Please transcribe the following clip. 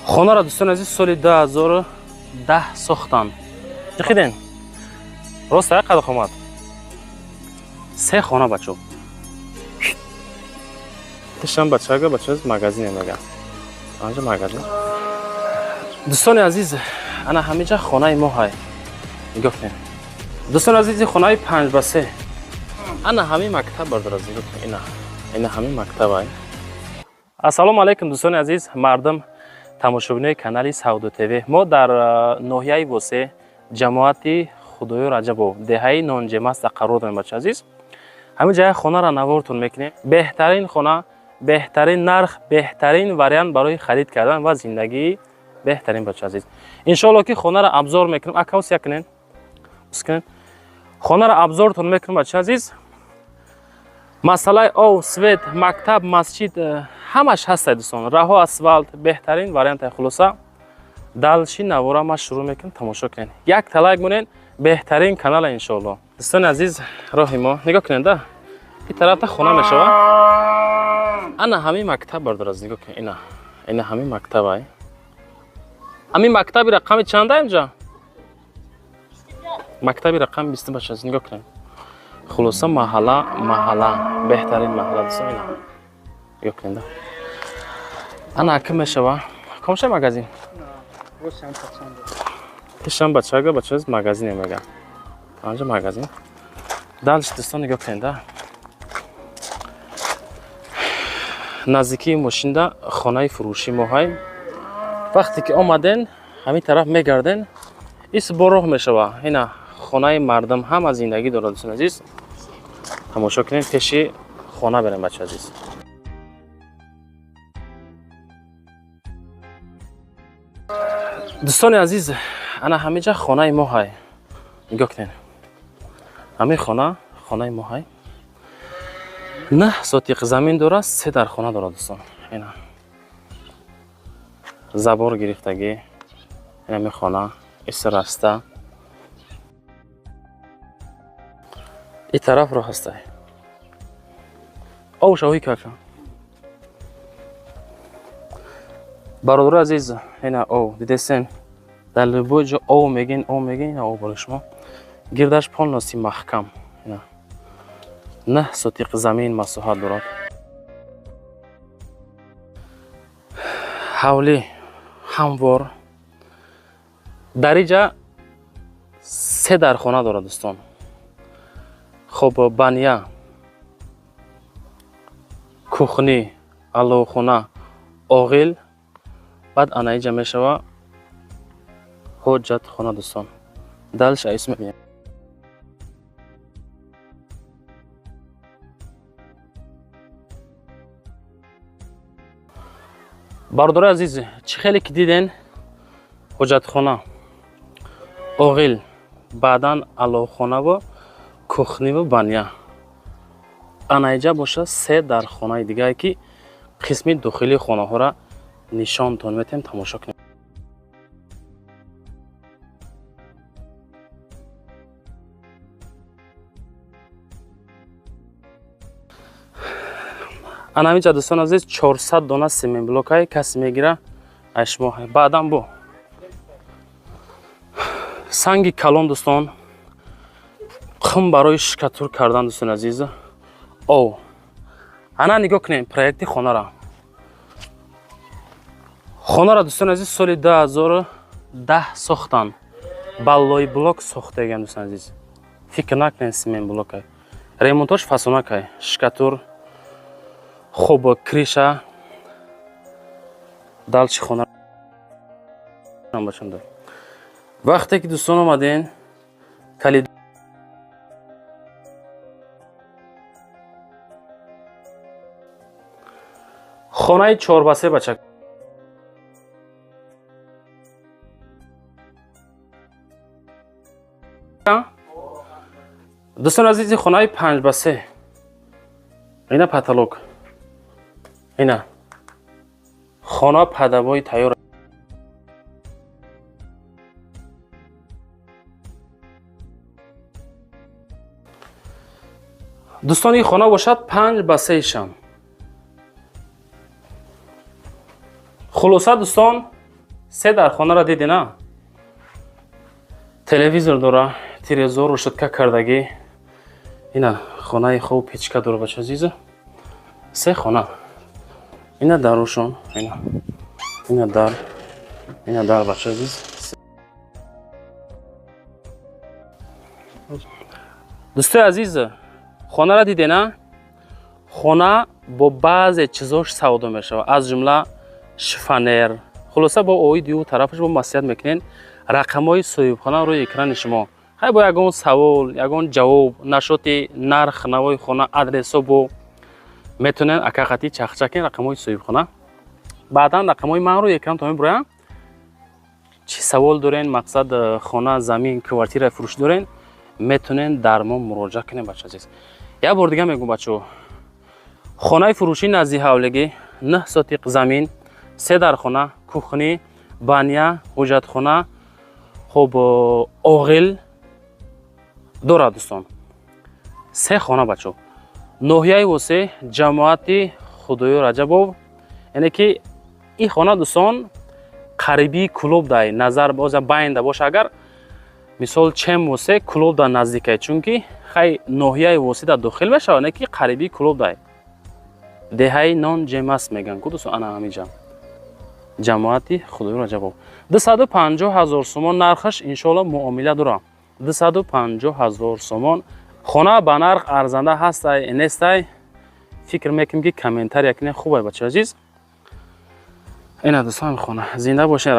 Хонаро, дӯстони азиз, соли 2010 сохтанд. Дихиден, рост як қадр омад, се хона, бачо. Тишам бачага, бача, магазине мега, анҷа магазин. Дӯстони азиз, ана ҳамиҷа хонаи мо ҳай, нигоҳ кунед. Дӯстони азизи, хонаи 5 ба 3. Ана ҳамин мактаб, бардораз, нигоҳ кунед, ина ҳамин мактаб ай. Ассалому алайкум, дӯстони азиз, мардум, тамошобинои канали Савдо ТВ. Мо дар ноҳияи Восе, ҷамоати Худоё Раҷабов, деҳаи Нонҷемаста қарор дорем. Бача азиз, ҳамин ҷая хонаро навортон мекунем. Беҳтарин хона, беҳтарин нарх, беҳтарин вариант барои харид кардан ва зиндагии беҳтарин. Бача азиз, иншоалло, ки хонаро обзор мекунем. Акаус якунен, кунед, хонаро обзортон мекунем. Бача азиз, масъалаи ов, свет, мактаб, масҷид ҳамаш ҳастай. Дӯстон, раҳо асфалт, беҳтарин вариантай. Хулоса, дальше навора ма шурӯъ мекунем, тамошо кунед, як талайк монед, беҳтарин канала, иншоалло. Дӯстони азиз, роҳи мо нигоҳ кунед, да ин тарафта хона мешава. Ана ҳамин мактаб, бардораз, нигоҳ кунед, ина ҳамин мактаб ай. Ҳамин мактаби рақами чанда инҷа? Мактаби рақами 20, бача, нигоҳ кунед. Хулоса, маҳалла, маҳалла, беҳтарин маҳалла. Дӯстон, ина нигоҳ кунед. Ана ака мешава комша магазин. Пешам бачага, бача, магазине мега, анҷа магазин. Дальше, дӯстон, нигоҳ кунед, да наздикии мошинда хонаи фурӯшӣ мо ҳай. Вақте ки омаден, ҳамин тараф мегарден, ис бо роҳ мешава. Ина хонаи мардум, ҳама зиндагӣ дорад. Дӯстони азиз, тамошо кунед, пеши хона берем. Бача азиз, дӯстони азиз, ана ҳамиҷа хонаи мо ҳай, нигоҳ кунед. Ҳамин хона хонаи мо ҳай, 9 сотиқ замин дорад, се дархона дорад. Дӯстон, ина забор гирифтагӣ, инами хона ис раста, и тараф роҳ ҳастай. Ов шавҳи кака, бародари азиз, ина ов дидесен. Дар любой ҷо ов мегин, ов мегин, ина ов барои шумо, гирдаш полностью маҳкам. Ина 9 сотиқ замин масоҳат дорад. Ҳавлӣ ҳамвор, дар иҷа се дархона дорад, дӯстон. Хоб, баня, кухня, аловхона, оғил, баъд ана иҷа мешава ҳоҷатхона. Дӯстон, дальше айс мебинем. Бародари азиз, чӣ хеле ки диден, ҳоҷатхона, оғил, баъдан аловхонаву кухня ву баня. Анаиҷа боша се дархонаи дигае, ки қисми дохилии хонаҳоро нишонтон метиҳем, тамошо кунем. Ана ҳаминҷа, дӯстон азиз, 400 дона семенблокай, касе мегира, ай шумо. Баъдан бо санги калон, дӯстон, қум барои штукатур кардан. Дӯстони азиз, ов. Ана нигоҳ кунем проекти хонара. Хонара, дӯстони азиз, соли 2010 сохтанд, баллои блок сохтаган. Дӯстони азиз, фикр накунед, семен блокай, ремонтош фасонакай, штукатур, хуб, крыша. Дальше хона бачанда. Вақте ки, дӯстон, омаден калид. Хонаи 4 ба 3, бача. Дӯстони азизи, хонаи 5 ба 3. Ина потолок, ина хона падабои тайёр. Дӯстон, ин хона бошад 5 ба 3 шам. Хулоса, дӯстон. Се дар хонаро диди, на? Телевизор дора, тирезор рушатка кардагӣ. Ина хонаи хоб, печка дора, бача азиза. Се хона. Ина дарушон, ина. Ина дар. Ина дар, бача азиз. Дӯстои азиз, хонаро диде, на? Хона бо баъзе чизош савдо мешавад, аз ҷумла шифанер. Хулоса, бо оиди ӯ тарафаш бо маслиҳат мекунед. Рақамҳои соҳибхона рӯи экрани шумо. Хай, бо ягон савол, ягон ҷавоб нашоти нарх навои хона, адресо бо метонен акақати чахчакин рақамҳои соҳибхона. Баъдан рақамҳои ман рӯи экран то мебуроям. Чӣ савол дорен, мақсад, хона, замин, квартира фурӯш дорен, метонен дар мо муроҷиат кунем, бача азиз. Як бор дига мегӯм, бачаҳо: хонаи фурӯшӣ назди ҳавлигӣ, 9 сотиқ замин, се дархона, кухни, баня, ҳуҷҷатхона, хуб, оғил дорад, дӯстон. Се хона, бачаҳо. Ноҳияи Восе, ҷамоати Худоё Раҷабов. Яъне ки ин хона, дӯстон, қарибии клуб дай назар боза байнда боша, агар мисол чем Восе клуб да наздикай, чунки хай ноҳияи Восе да дохил мешавад, не ки қарибии клуб дай. Деҳаи нон ҷемас мегӯянд ку, дӯстон, ана ҳамиҷа. Ҷамоати Худоё Раҷабов. 250 ҳазор сомон нархаш, иншоалло, муомила дора. 250 ҳазор сомон. Хона ба нарх арзанда ҳастай, нестай, фикр мекунем, ки комментария кунед. Хубай, бача азиз. Ина, дӯстон, хона. Зинда бошед.